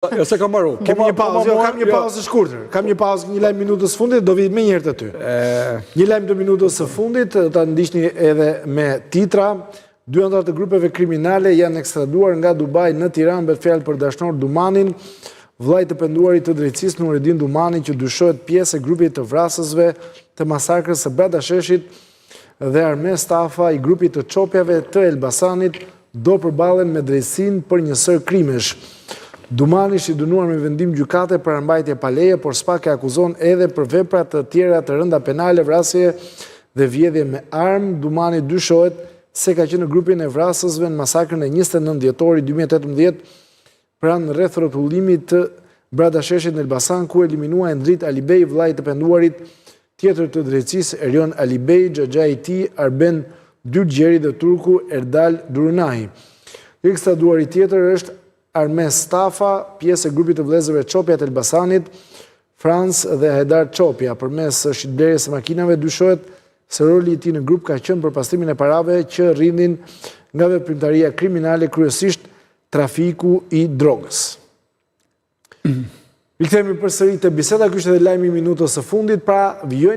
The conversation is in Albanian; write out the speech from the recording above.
Jo, s'e kam mbaru. Kemi një pauzë, jo, kam një jo. pauzë të shkurtër. Kam një pauzë, një lajm minutës fundit, do vij menjëherë te ty. Një lajm të minutës së fundit, do ta ndiqni edhe me titra. Dy anëtarë të grupeve kriminale janë ekstraduar nga Dubai në Tiranë, bëhet fjalë për Dashnor Dumanin, vëllai i të penduarit të drejtësisë Nuredin Dumani që dyshohet pjesë e grupit të vrasësve të masakrës së Bradasheshit dhe Armes Stafa i grupit të Çopjave të Elbasanit do përballen me drejtësinë për një sërë krimesh. Dumani është i dënuar me vendim gjykate për armëmbajtje pa leje, por SPAK e akuzon edhe për vepra të tjera të rënda penale, vrasje dhe vjedhje me armë. Dumani dyshohet se ka qenë në grupin e vrasësve në masakrën e 29 dhjetorit 2018 pranë rrethrrotullimit të Bradasheshit në Elbasan, ku u eliminua Endrit Alibej, vëllai i të penduarit tjetër të drejtësisë, Erion Alibej, xhaxhai i tij, Arben Dylgjeri dhe turku Erdal Durunahi. I ekstraduari tjetër është Armes Stafa, pjesë e grupit të vëllezërve Çopja të Elbasanit, Franc dhe Hajdar Çopja. Përmes shitblerjes së makinave dyshohet se roli i tij në grup ka qenë për pastrimin e parave që rridhin nga veprimtaria kriminale, kryesisht trafiku i drogës. Rikthehemi përsëri te biseda, ky është edhe lajmi i minutës së fundit, pra vijojnë